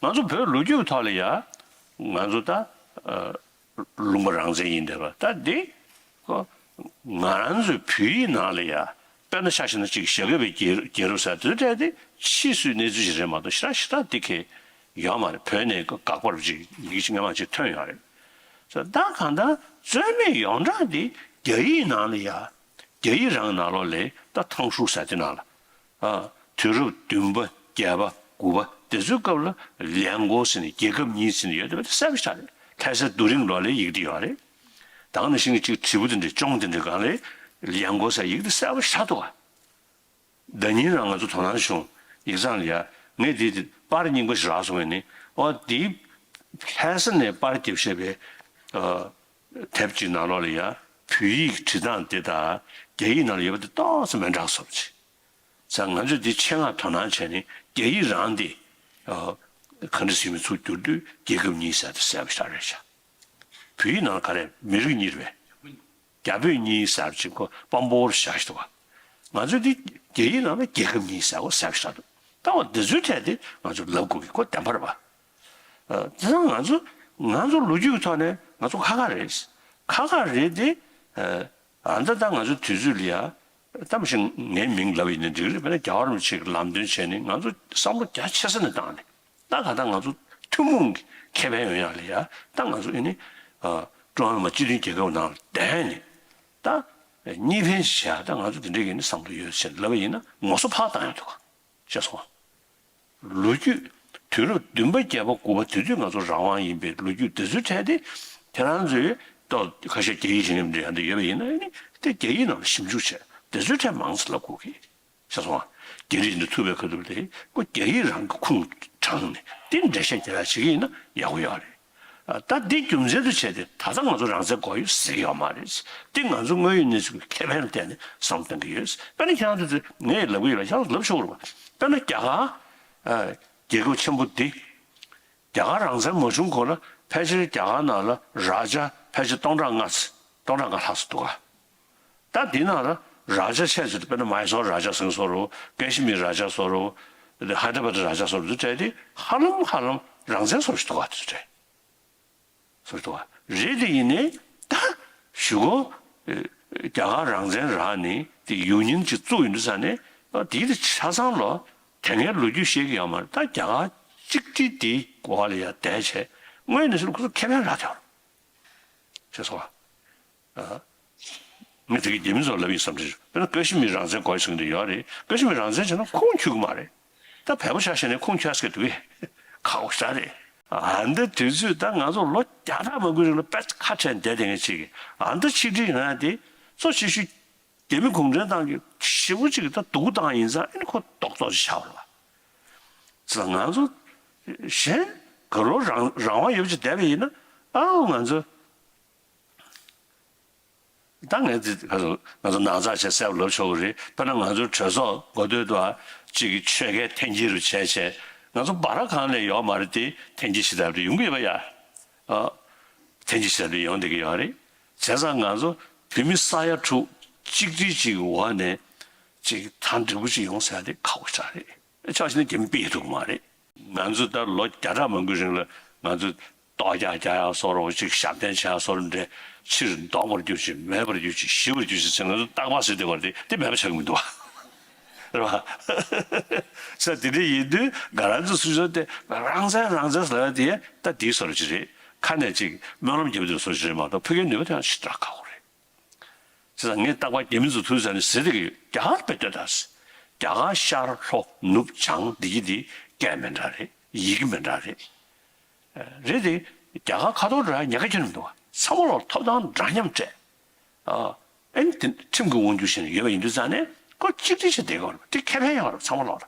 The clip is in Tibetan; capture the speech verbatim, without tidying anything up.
ང་ཚོ་བོད་ལོ་རྒྱུས་ཐོག་ལ་ཡ་ང་ཚོ་ད་ཨ་ལུང་པ་རང་བཙན་ཡིན་བསྡད་པ་ད་འདི་ཁོ་ང་རང་ཚོའི་བོད་ཡིག་ནང་ལ་ཡ་དཔེར་ན་ཆ་བཞག་ན་ཅིག་ཞྭ་སྒབ་པའི་རྒྱལ་རྒྱལ་རབས་ཟེར་དེ་ཚོ་སྤྲད་དེ་ཕྱིས་སུའི་གནས་ཚུལ་ཞིག་རེད་མ་གཏོགས་ཞེ་དྲག་ཞེ་དྲག་འདི་གས་ཡོད་མ་རེད། བོད་ནས་དགག་པར་ཅིག་ཡི་གེ་ཅིག་སྔ་མ་ཅིག་ཐོན་ཡོད་རེད། ད་གང་ལྟར་རྩོད་མེད་ཡོངས་གྲགས་འདི་རྒྱ་ཡིག་ནང་ལ་ཡ་རྒྱ་ཡིག་རང་ནང་ལོགས་ལས་ད་ཐང་ཧྲུའུ་ཟེར་དེ་ནང་ལ། ཨ། དུས་རབས་བདུན་པ་བརྒྱད་པ་དགུ་པ་དེ་ཚོའི་སྐབས་ལ་ལིའང་གོ་ཟེར་ནས་རྒྱལ་ཁབ་གཉིས་ཟེར་ནས་ཡོད་དེ་བས་གསལ་པོ་ཞིག་རེད། ལྷ་སའི་རྡོ་རིང་ལོགས་ལ་ཡིག་དེ་ཡོད་རེད། ད་ག་ནང་བཞིན་གྱི་གཅིག་དྲིལ་བུ་དེ་འདྲའི་ཅོང་དེ་འདྲའི་སྒང་ལ་ལིའང་གོ་ཟེར་ཡིག་དེ་གསལ་པོ་ཞིག་འདུག་ག་ད་ཉིན་རང་ང་ཚོ་དོ་སྣང་བྱུང་ཡིག་ཚང་ལ་ཡ་ངས་འདི་དེ་པར་རྙིང་པ་ཞིག་རག་སོང་བས་ནི་ཨོ་འདི་ལྷ་ས་ནས་པར་རྒྱབ་བཞག་པའི་ཨ་དེབ་ཅིག་ནང་ལོགས་ལ་ཡ་བོད་ཡིག་བྲིས་སྟངས་དེ་དང་རྒྱ་ཡིག་ནང་ལ་ཡོད་པ་དེ་ཏོག་ཙམ་མི་འདྲ་བཟོ་བྱས། ཙང་ང་ཚོས་འདི་ཆེད་མངགས་དོ་སྣང་བྱས་ནས་རྒྱ་ཡིག་རང་འདི་ཨ་ག་འདྲ་ཟེར་མིན་ཚུར་བསྒྱུར་དུས་རྒྱལ་ཁབ་གཉིས་ཟེར་དེ་གསལ་པོ་ཞིག་རེད་ཤག་བོད་ཡིག་ནང་ལ་ག་རེ་མི་རིགས་གཉིས་རེད་པས། རྒྱ་བོད་གཉིས་ཟེར་ཅིག་ཁོ་པམ་པོར་བཞག་ཤི་འདུག་ག་ང་ཚོས་འདི་རྒྱ་ཡིག་ནང་ལ་རྒྱལ་ཁབ་གཉིས་ཟེར་གོ་ཟེར་བཞག་འདུག་ད་འོ་འདི་ཚོའི་གྲས་དེ་ང་ཚོས་ལབ་དགོས་ཀྱི་ཁོ་བདེན་པ་རེད་པ། ཨ། དེ་ཚོ་ང་ཚོ་ང་ཚོ་ལོ་རྒྱུས་ཀྱི་ཐོག་ནས་ང་ཚོ་ཁ་ཁ་རེད། ཁ་ཁ་རེད་དེ། ཨ་ད་ད་ང་ཚོ་དུས་ཚོད་ལ་ཡ་གཏམ་ཞིག་ངའི་མིང་ལབ་ཡིན་ན་འགྲིག་རེད། དཔེར་ན་རྒྱལ་བ་རིན་པོ་ཆེ་གི་ལམ་སྟོན་བྱས་ནས་ང་ཚོ་བསམ་བློ་རྒྱ་ཆེ་ས་ནས་བཏང་ནས། ད་ག་ད་ང་ཚོ་ཐུན་མོང་གི་ཁེ་ཕན་ཡོང་ཡག་ལ་ཡ་ད་ང་ཚོ་ཨེ་ནི་ཨ་ཀྲུང་ཧྭ་མི་དམངས་སྤྱི་མཐུན་རྒྱལ་ཁབ་ནང་ལ་བསྡད་ནས་ད་གཉིས་ཕན་ཞིག་བྱ་ད་ང་ཚོ་དེ་འདྲའི་གི་ནི་བསམ་བློ་ཡོད་ཟེར་ལབ་པ་ཡིན་ན་ངོ་སོ་ཕར་བཏང་ཡག་འདུག་ག་ཤེས་སོང་ང་། ལོ་རྒྱུས་དུས་རབས་བདུན་པ་བརྒྱད་པ་དགུ་པ་དེ་དུས་ང་ཚོ་རང་དབང་ཡིན་པའི་ལོ་རྒྱུས་དེ་ཚོའི་གྲས་དེ་ཁྱེད་རང་ཚོས་ཏོག་ཁ་ཤས་རྒྱ་ཡིག་ཤེས་མཁན་འདྲ་ཡང་འདྲ་ཡོད་པ་ཡིན་ན་ཨེ་ནི་དེ་རྒྱ་ཡིག་ནང་ལ་ཞིབ་འཇུག་བྱས་དེ་ཚོའི་གྲས་མང་ཙམ་ལབ་དགོས་ཀྱི། ཤེས་སོང་ང་། རྒྱ་རིགས་འདི་ཐུག་པའི་ཁ་ཐུག་ལས་ཁོ་རྒྱ་ཡིག་རང་གི་ཁུངས་དྲངས་ནས་དེ་འགྲེལ་བཤད་རྒྱག་ཡག་བྱེད་ཀྱི་ཡིན་ན་ཡག་པོ་ཡོད་རེད། ཨ། ད་འདི་རྒྱུ་མཚན་དུ་བྱས་ཏེ་ད་ལྟ་ང་ཚོ་རང་བཙན་དགོས་ཡོད་ཟེར་གྱི་ཡོད་མ་རེད། འདི་ང་ཚོ་དངོས་ཡོད་གནས་ཚུལ་གྱི་ཁེ་ཕན་ལ་བརྟེན་ནས་བསམ་བློ་གཏོང་གི་ཡོད། དཔེར་ན་ཁྱེད་རང་ཚོ་ཚོས་ངས་ལབ་གི་ཡོད་ལ་ཁྱེད་རང་ཚོ་ལབ་ཆོག་གི་རེད་པ། དཔེར་ན་རྒྱ་གར་ཨ་རྒྱལ་ཁབ་ཆེན་པོ་འདི་རྒྱ་གར་རང་བཙན་མ་བྱུང་གོང་ལ་ཕལ་ཆེར་རྒྱ་གར་ནང་ལ་རཱ་ཇ་ཕལ་ཆེར་སྟོང་ཕྲག་ལྔ་ཙམ་སྟོང་ཕྲག་ལྔ་ལྷག་ཙམ་འདུག་ག་ད་འདི་ནང་ལ་རཱ་ཇ་ཆེ་ཆེ་དཔེར་ན་མའི་སོར་རཱ་ཇ་ཟེར་བཟོ་རུ་ཀ་ཤི་མིར་རཱ་ཇ་བཟོ་རུ་ཧའི་ད་ར་བཱད་རཱ་ཇ་བཟོ་རུ་འདི་གྲས་དེ་ཧ་ལམ་ཧ་ལམ་རང་བཙན་བཟོ་རུ་ཞིག་འདུག་ག་དེ་ཚོ་གྲས་བཟོ་རུ་འདུག་ག་རེད། དེ་ཡིན་ནའི་ད་གཞུག་གུ་རྒྱ་གར་རང་བཙན་རག་ནས་དེ་ཡུ་ནི་ཡན་ཅིག་བཙུགས་ཡོང་དུས་ས་ནས་དེའི་དེ་ཆ་ཚང་ལོ་དེ་སྔའི་ལོ་རྒྱུས་ཤེས་ཀྱི་ཡོད་མ་རེད། ད་རྒྱ་གར་གཅིག་སྒྲིལ་དེའི་འོག་ལ་ཡ་བསྡད་བྱས་དངོས་གནས་སུ་ཁོ་ཚོ་ཁེ་ཕན་རག་བསྡད་པ་རེད། ཤེས་སོང་ང་། ཨ། ངས་དེ་གི་རྒྱ་མི་ཚོར་ལབ་ཡིན་བསམ་གྱི་རེད། དཔེར་ན་ཀ་ཤི་མིར་རང་བཙན་དགོས་ཟེར་གྱི་འདུག་ཡོད་རེད། ཀ་ཤི་མིར་རང་བཙན་བྱས་ན་ཁུངས་འཁྱོལ་གྱི་མ་རེད། ད་བལ་པོ་ཆ་བཞག་ནས་ཁུངས་འཁྱོལ་ས་གི་འདུག་གས། ཁག་པོ་ཞེ་དྲག་རེད། ཨ་འདི་དུས་ཚོད་ད་ང་ཚོ་ལོ་བརྒྱ་ཕྲག་མང་པོའི་རིང་ལ་དཔེ་ཁ་བྲལ་བསྡད་བསྡད་མཁན་ཅིག་གིས་ཨ་འདི་ཆིག་སྒྲིལ་ཡོང་ཡ་དེ་གཙོ་ཆེ་ཤོས་རྒྱ་མི་གུང་ཁྲན་ཏང་གི་ཞེ་པོ་ཅིག་ད་སྡུག་བཏང་ཡིན་ཙང་ཨ་ནི་ཁོ་རྡོག་རྡོག་ཅིག་ཆགས་པ་རེད་པ། ཙང་ང་ཚོ་གཞན་ག་ལོ་རང་རང་དབང་ཡོད་པ་ཅིག་བསྡད་པ་ཡིན་ན་ཨའོ་ང་ཚོ། ད་ངས་འདི་ཁ་སང་ང་ཚོ་ནང་ཚགས་བྱས་གསལ་པོ་ལབ་ཆོག་གི་རེད། དཔེར་ན་ང་ཚོའི་གྲོས་ཚོགས་འགོ་སྟོད་དུ་གཅིག་གི་ཆོལ་ཁའི་འཐེན་འཁྱེར་རུ་བྱས་བྱས་ང་ཚོ་སྦ་ར་གང་ལས་ཡོད་མ་རེད་དེ་འཐེན་འཁྱེར་བྱེད་ཐབས་རེ་ཡོང་གི་ཡོད་པ་ཡ། ཨ། འཐེན་འཁྱེར་བྱེད་ཐབས་རེ་ཡོང་བསྡད་ཀྱི་ཡོད་རེད། བྱས་ཙང་ང་ཚོ་བོད་མི་ས་ཡ་དྲུག་གཅིག་སྒྲིལ་གཅིག་གི་འོག་ནས་གཅིག་ཐང་འབྲས་བུ་གཅིག་ཡོང་ཟེར་ཡ་དེ་ཁག་པོ་ཞེ་དྲག་རེད། ཆ་བཞག་ན་རྒྱ་མི་སྤེལ་ཐུབ་ཀྱི་མ་རེད། ང་ཚོ་ད་ལོ་བརྒྱ་ཕྲག་མང་པོའི་རིང་ལ་ང་ཚོ་ལྟོ་རྒྱག་རྒྱག་ཡག་བཟོ་འདྲ་ཅིག་ཞབས་བརྟན་བྱེད་ཡག་བཟོ་འདྲ་ཕྱིར་ལྡོག་པར་གྱུར་ཅིག་མེད་པར་གྱུར་ཅིག་ཞི་བར་གྱུར་ཅིག་ཟེར་ང་ཚོ་རྟག་པར་ཟེར་བསྡད་པ་དེ་དེ་མེད་པ་ཆགས་ཀྱི་མི་འདུག་བ། རེད་བ། ས་དེ་འདྲ་ཡིན་དུས་ང་རང་ཚོ་སུ་ཚོ་དེ་རང་བཙན་རང་བཙན་ཟེར་ཡ་དེ་ད་དེའི་བཟོ་འདྲ་ཅིག་རེད། ཁ་ནས་ཅིག་སྨོན་ལམ་རྒྱབ་དུས་བཟོ་འདྲ་ཅིག་རེད་མ་གཏོགས་ཕ་གིའི་ནུས་པ་དེ་ཡང་ཞེ་དྲག་ཁག་པོ་རེད། བྱས་ཙང་ངས་རྟག་པར་རྒྱ་མི་ཚོ་ཐུག་ས་ནས་ཟེར་བསྡད་ཀྱི་ཡོད། རྒྱ་གར་དཔེ་ལྟོས་དང་། རྒྱ་གར་ཤར་ལྷོ་ནུབ་བྱང་འདི་གི་འདི་སྐད་མི་འདྲ་རེད། ཡི་གེ་མི་འདྲ་རེད། རེད་དེ། རྒྱ་གར་ཁ་ཐོར་འདྲ་ཉག་ག་ཁྱོན་མི་འདུག་བ། ཚང་མ་ལོག་ཐོབ་ཐང་འདྲ་མཉམ་སྤྲད། ཨ། ཨེ་ནི་དེ་ཁྲིམས་ཀྱི་དབང་སྒྱུར་བྱས་ནས་ཡོད་པ་ཡིན་དུས་ཙང་ནས་ཁོ་གཅིག་སྒྲིལ་བྱས་བསྡད་དགོས་རེད། དེ་ཁེ་ཕན་ཡོང་རེད་ཚང་མ་ལོག་ལ།